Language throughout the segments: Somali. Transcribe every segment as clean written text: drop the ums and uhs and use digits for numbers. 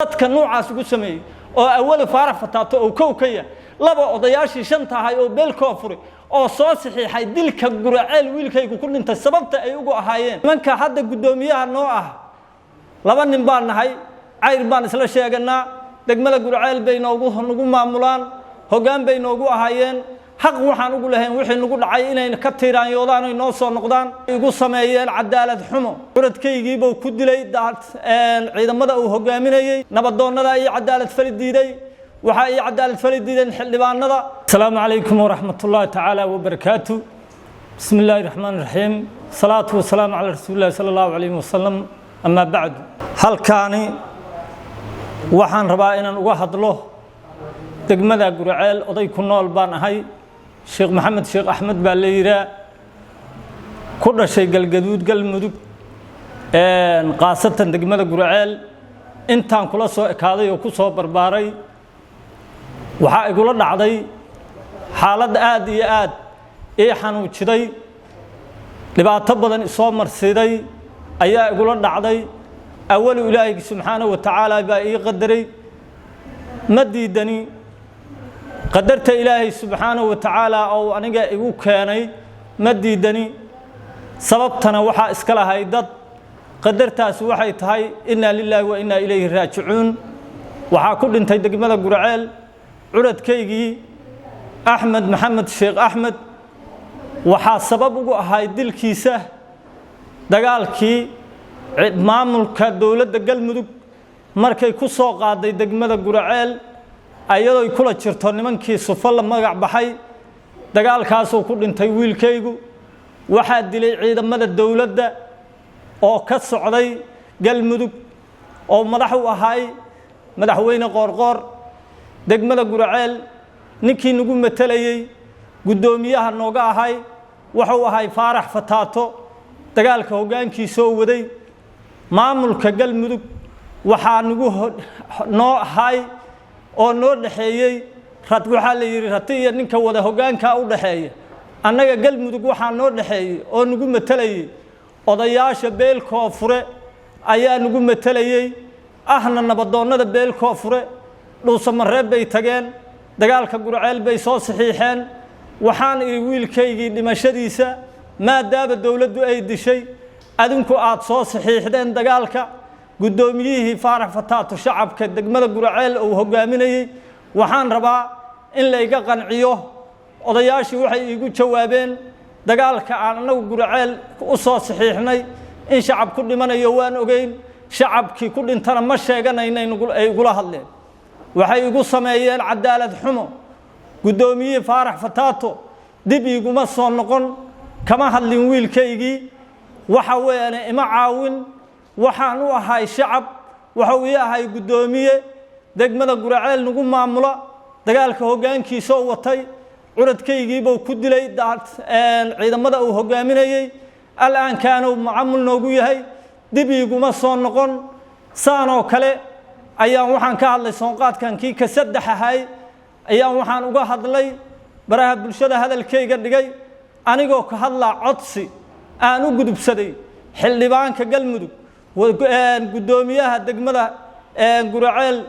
Dadka noocaas ugu sameeyey oo awali Faarax Fataato oo kow ka yahay, laba odayaashii shanta ahay oo beelkoo furay oo soo saxiixay dilka Guraceel wiilkaygu ku dhintay, sababta ay ugu ahaayeen nimanka hadda guddoomiyaha noo ah. Laba nin baan nahay, cayr baan isla sheeganaa. Degmada Guraceel bay noogu nagu maamulaan, hoggaan bay noogu ahaayeen. Xaq waxaan ugu lahayn wixii nagu dhacay inay ka tiiraanyoodaan oy noo soo noqdaan. Igu sameeyeen cadaalad xumo. Curadkaygiibuu ku dilay ciidamada uu hogaaminayey. Nabadoonnada ii cadaalad fali diiday, waxaa ii cadaalad fali diideen xildhibaanada. Asalaamu calaykum waraxmat ullaahi tacaala wabarakaatu. Bismi illaahi raxmaan raxiim, salaatu wasalaamu calaa rasuuli llahi sala allahu calayhi wasalam, amaa bacdu. Halkaani waxaan rabaa inaan uga hadlo degmada Guraceel. Oday ku nool baan ahay, Sheekh Maxamed Sheekh Axmed baa la yidhaa, ku dhashay Galgaduud, Galmudug, khaasatan degmada Guraceel. Intaan kula soo ekaaday oo ku soo barbaaray, waxaa igula dhacday xaalad aad iyo aad ii xanuujiday, dhibaato badan isoo marsiiday ayaa igula dhacday. Awalu Ilaahay subxaanahu wa tacaala baa ii qadaray, ma diidani qadarta Ilaahay subxaanahu wa tacaala oo aniga igu keenay, ma diidani. Sababtana waxaa iska lahay dad. Qadartaasi waxay tahay innaa lilaahi wa innaa ilayhi raajicuun. Waxaa ku dhintay degmada Guraceel curadkaygii Axmed Maxamed Sheekh Axmed. Waxaa sabab ugu ahay dilkiisa dagaalkii maamulka dowladda Galmudug markay ku soo qaaday degmada Guraceel, ayadooy kula jirto nimankii Sufo la magac baxay. Dagaalkaasuu ku dhintay wiilkaygu. Waxaa dilay ciidamada dowladda oo ka socday Galmudug oo madax u ahay Madaxweyne Qoorqoor. Degmada Guraceel ninkii nagu matelayey, guddoomiyaha nooga ahay, wuxuu ahay Faarax Fataato, dagaalka hoggaankiisoo waday. Maamulka Galmudug waxaa nagu noo ahay oo noo dhexeeyey, waxaa la yidhi rati iyo ninka wada hoggaankaa u dhexeeya. Annaga Galmudug waxaa noo dhexeeyey oo nagu matelayey odayaasha beel Koonfure ayaa nagu matelayey, ahna nabadoonnada beel Koonfure. Dhuusamareeb bay tageen, dagaalka Gurceel bay soo saxiixeen. Waxaan idhi wiilkaygii dhimashadiisa, maadaama dowladdu ay dishay, adinku aad soo saxiixdeen dagaalka, guddoomiyihii Faarax Fataato shacabka degmada Guraceel uu hoggaaminayey, waxaan rabaa in layga qanciyo. Odayaashii waxay iigu jawaabeen, dagaalka aan annagu Guraceel u soo saxiixnay in shacab ku dhimanayo waan ogeyn, shacabkii ku dhintana ma sheeganayna, ay igula hadleen. Waxay igu sameeyeen cadaalad xumo. Guddoomiyihii Faarax Fataato dib iiguma soo noqon, kama hadlin wiilkaygii. Waxa weeyaan ima caawin. Waxaan u ahay shacab, waxuu ii ahay guddoomiye degmada Guraceel nagu maamula, dagaalka hoggaankiisoo watay. Curadkaygiibuu ku dilay ciidamada uu hoggaaminayey. Al'aankaanuu macamul noogu yahay, dib iiguma soo noqon. Saanoo kale ayaan waxaan ka hadlay soonqaadkan kii ka saddex ahay, ayaan waxaan uga hadlay baraha bulshada, hadalkayga dhigay anigoo ka hadlaa codsi aan u gudubsaday xildhibaanka Galmudug, guddoomiyaha degmada Guraceel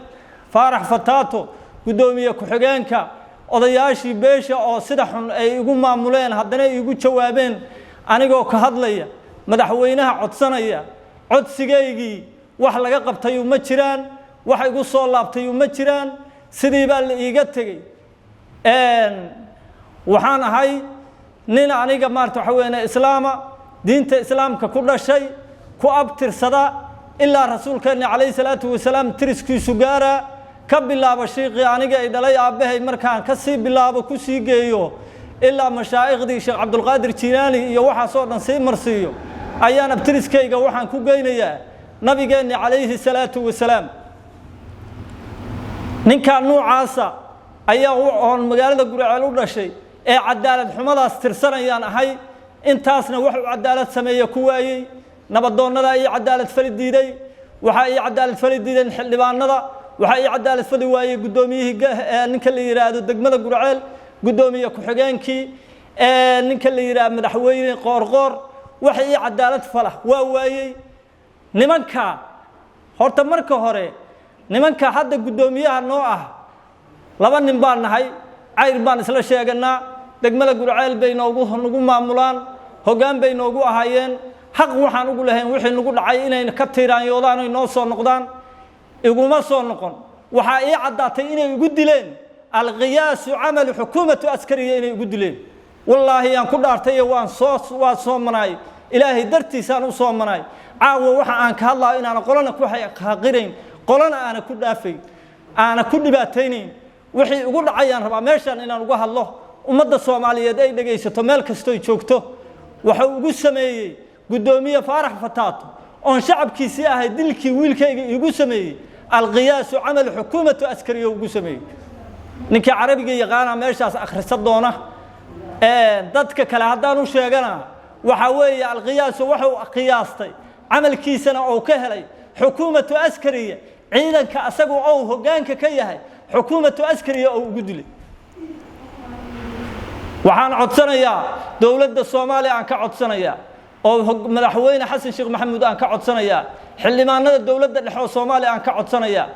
Faarax Fataato, guddoomiye ku-xigeenka, odayaashii beesha oo sida xun ay igu maamuleen haddana iigu jawaabeen. Anigoo ka hadlaya, madaxweynaha codsanaya, codsigaygii wax laga qabtay uma jiraan, wax igu soo laabtay uma jiraan. Sidii baa la iiga tegey. Waxaan ahay nin aniga maarata waxa weeye islaama, diinta islaamka ku dhashay, ku abtirsada ilaa rasuulkeenna calayhi salaatu wasalaam, tiriskiisu gaaraa ka bilaabo shiiqii aniga ay dhalay aabbahay, markaan ka sii bilaabo ku sii geeyo ilaa mashaaikhdii Sheekh Cabdulqaadir Jilaani iyo waxaasoo dhan sii marsiiyo, ayaan abtiriskayga waxaan ku geynayaa nabigeenni calayhi salaatu wasalaam. Ninkaa nuucaasa ayaa oon magaalada Guraceel u dhashay ee cadaalad xumadaas tirsanayaan ahay. Intaasna wax uu cadaalad sameeye ku waayey. Nabadoonnada ii cadaalad fali diiday, waxaa ii cadaalad fali diideen xildhibaanada, waxaa ii cadaalad fali waayey guddoomiyihii ninka la yidhaahdo degmada Gurceel, guddoomiye ku-xigeenkii, ninka la yidhaahdo Madaxweyne Qoorqoor. Waxa ii cadaalad fala waa waayey. Nimanka horta marka hore Nimanka hadda guddoomiyaha noo ah laba nin baan nahay, cayr baan isla sheeganaa, degmada Gurceel bay noogu nagu maamulaan, hoggaan bay noogu ahaayeen. Xaq waxaan ugu lahayn wixii nagu dhacay inay ka tiiraanyoodaan oy noo soo noqdaan, iguma soo noqon. Waxaa ii caddaatay inay igu dileen alqiyaasu camalu xukuumatu askariya, inay igu dileen. Wallaahi yaan ku dhaartayo, waan soomanaay, Ilaahay dartiisaan u soomanaay. Caawa waxa aan ka hadlaayo inaana qolana ku xaqirayn, qolana aana ku dhaafayn, aana ku dhibaataynayn. Wixii ugu dhacayaan rabaa meeshaan inaan uga hadlo, ummadda Soomaaliyeed ay dhegaysato meel kastoy joogto. Wuxuu ugu sameeyey guddoomiye Faarax Fataato oon shacabkiisii ahay dilkii wiilkayga iigu sameeyey alqiyaasu camal xukuumatu askariya ugu sameeyey. Ninkii carabiga yaqaana meeshaas akhrisa doona. Dadka kale haddaan u sheegana, waxaa weeye alqiyaasu wuxuu qiyaastay camalkiisana uu ka helay xukuumatu askariya, ciidanka asagu ou hoggaanka ka yahay, xukuumatu askariya oo ugu dilay. Waxaan codsanayaa dowladda Soomaaliya, aan ka codsanayaa oo madaxweyne Xasan Sheekh Maxamuud aan ka codsanayaa, xildhibaanada dowladda dhexe oo Soomaaliya aan ka codsanayaa.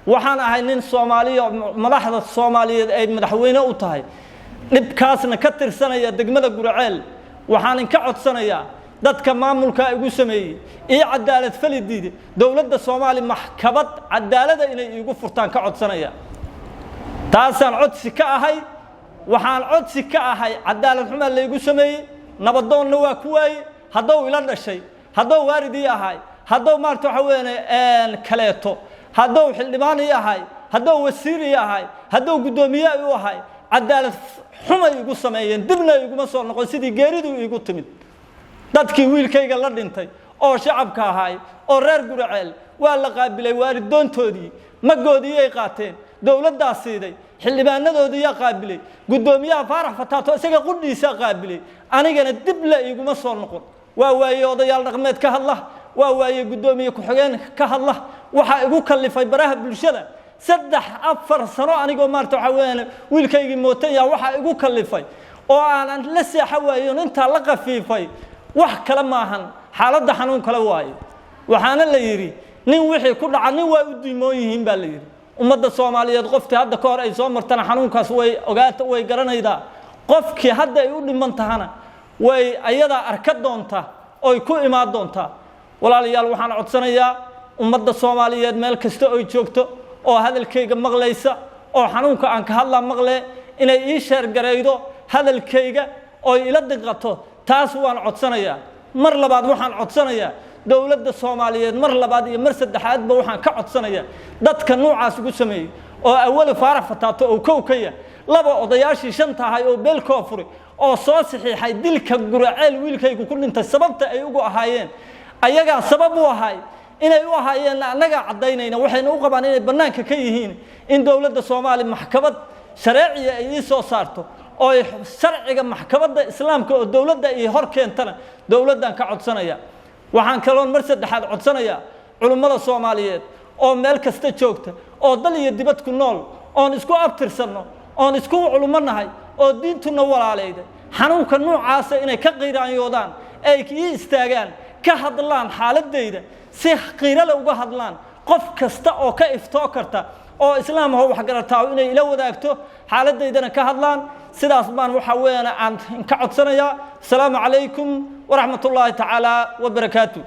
Waxaan ahay nin Soomaaliya, madaxda Soomaaliyeed ay madaxweyne u tahay, dhibkaasna ka tirsanaya degmada Gurceel. Waxaan inka codsanayaa dadka maamulkaa igu sameeyey ii cadaalad fali diiday, dowladda Soomaaliya maxkamad cadaalada inay iigu furtaan ka codsanaya. Taasaan codsi ka ahay. Waxaan codsi ka ahay cadaalad xumaa laygu sameeyey, nabadoonna waa ku waaye. Haddou ila dhashay, haddou waarid ii ahay, haddou maarata waxa weeyaan kaleeto, haddou xildhibaan ii ahay, haddou wasiir ii ahay, haddou guddoomiye u ahay, cadaalad xumay igu sameeyeen, dibna iguma soo noqon sidii geeridu iigu timid. Dadkii wiilkayga la dhintay oo shacabka ahaay oo reer Guraceel waa la qaabilay, waalidoontoodii magoodii ay qaateen, dowladdaa siiday, xildhibaanadoodiiyaa qaabilay, guddoomiyaha Faarax Fataato isaga qudhiisaa qaabilay. Anigana dib la iiguma soo noqon. Waa waaye odayaal dhaqmeed ka hadla, waa waaye guddoomiye ku-xigeen ka hadla. Waxaa igu kallifay baraha bulshada 3 4 sano anigoo maarata waxaa weeyaan wiilkaygii mootan yaha. Waxaa igu kallifay oo aanan la seexo waayon intaa la qafiifay wax kale maahan, xaaladda xanuun kale waaye. Waxaana la yidhi nin wixii ku dhaca nin waa u diimoon yihiin baa la yidhi. Ummadda Soomaaliyeed qoftii hadda ka hor ay soo martana xanuunkaas way ogaata, way garanaydaa. Qofkii hadda ay u dhiman tahana way ayadaa arka doonta oy ku imaan doontaa. Walaalayaal, waxaan codsanayaa ummadda Soomaaliyeed meel kasta oy joogto oo hadalkayga maqlaysa oo xanuunka aan ka hadlaa maqlee inay ii sheergaraydo hadalkayga oy ila diqato. Taas waan codsanayaa. Mar labaad waxaan codsanayaa dowladda Soomaaliyeed, mar labaad iyo mar saddexaadba waxaan ka codsanayaa dadka nuucaas ugu sameeyey oo awali Faarax Fataato oo kow ka yah, laba odayaashii shanta ahay oo beelkoo furay oo soo saxiixay dilka Guraceel wiilkaygu ku dhintay, sababta ay ugu ahaayeen ayagaa sabab u ahay inay u ahaayeenna annagaa caddaynayna, waxayna u qabaan inay bannaanka ka yihiin, in dowladda Soomaaliya maxkamad shareeciya ay ii soo saarto oo ay sharciga maxkamadda islaamka oo dowladda ii hor keentana dowladdan ka codsanaya. Waxaan kaloon mar saddexaad codsanayaa culummada Soomaaliyeed oo meel kasta joogta oo dal iyo dibad ku nool oon isku abtirsanno oon isku culummo nahay oo diintuna walaalayda, xanuunka nuucaasa inay ka qiiraanyoodaan, ay ii istaagaan, ka hadlaan xaaladayda, si qiirale uga hadlaan. Qof kasta oo ka iftoo karta oo islaam aho waxgarataa inay ila wadaagto xaaladaydana ka hadlaan. Sidaas baan waxaa weeyaan aan ka codsanayaa. Asalaamu calaykum waraxmat ullaahi tacaala wabarakaatu.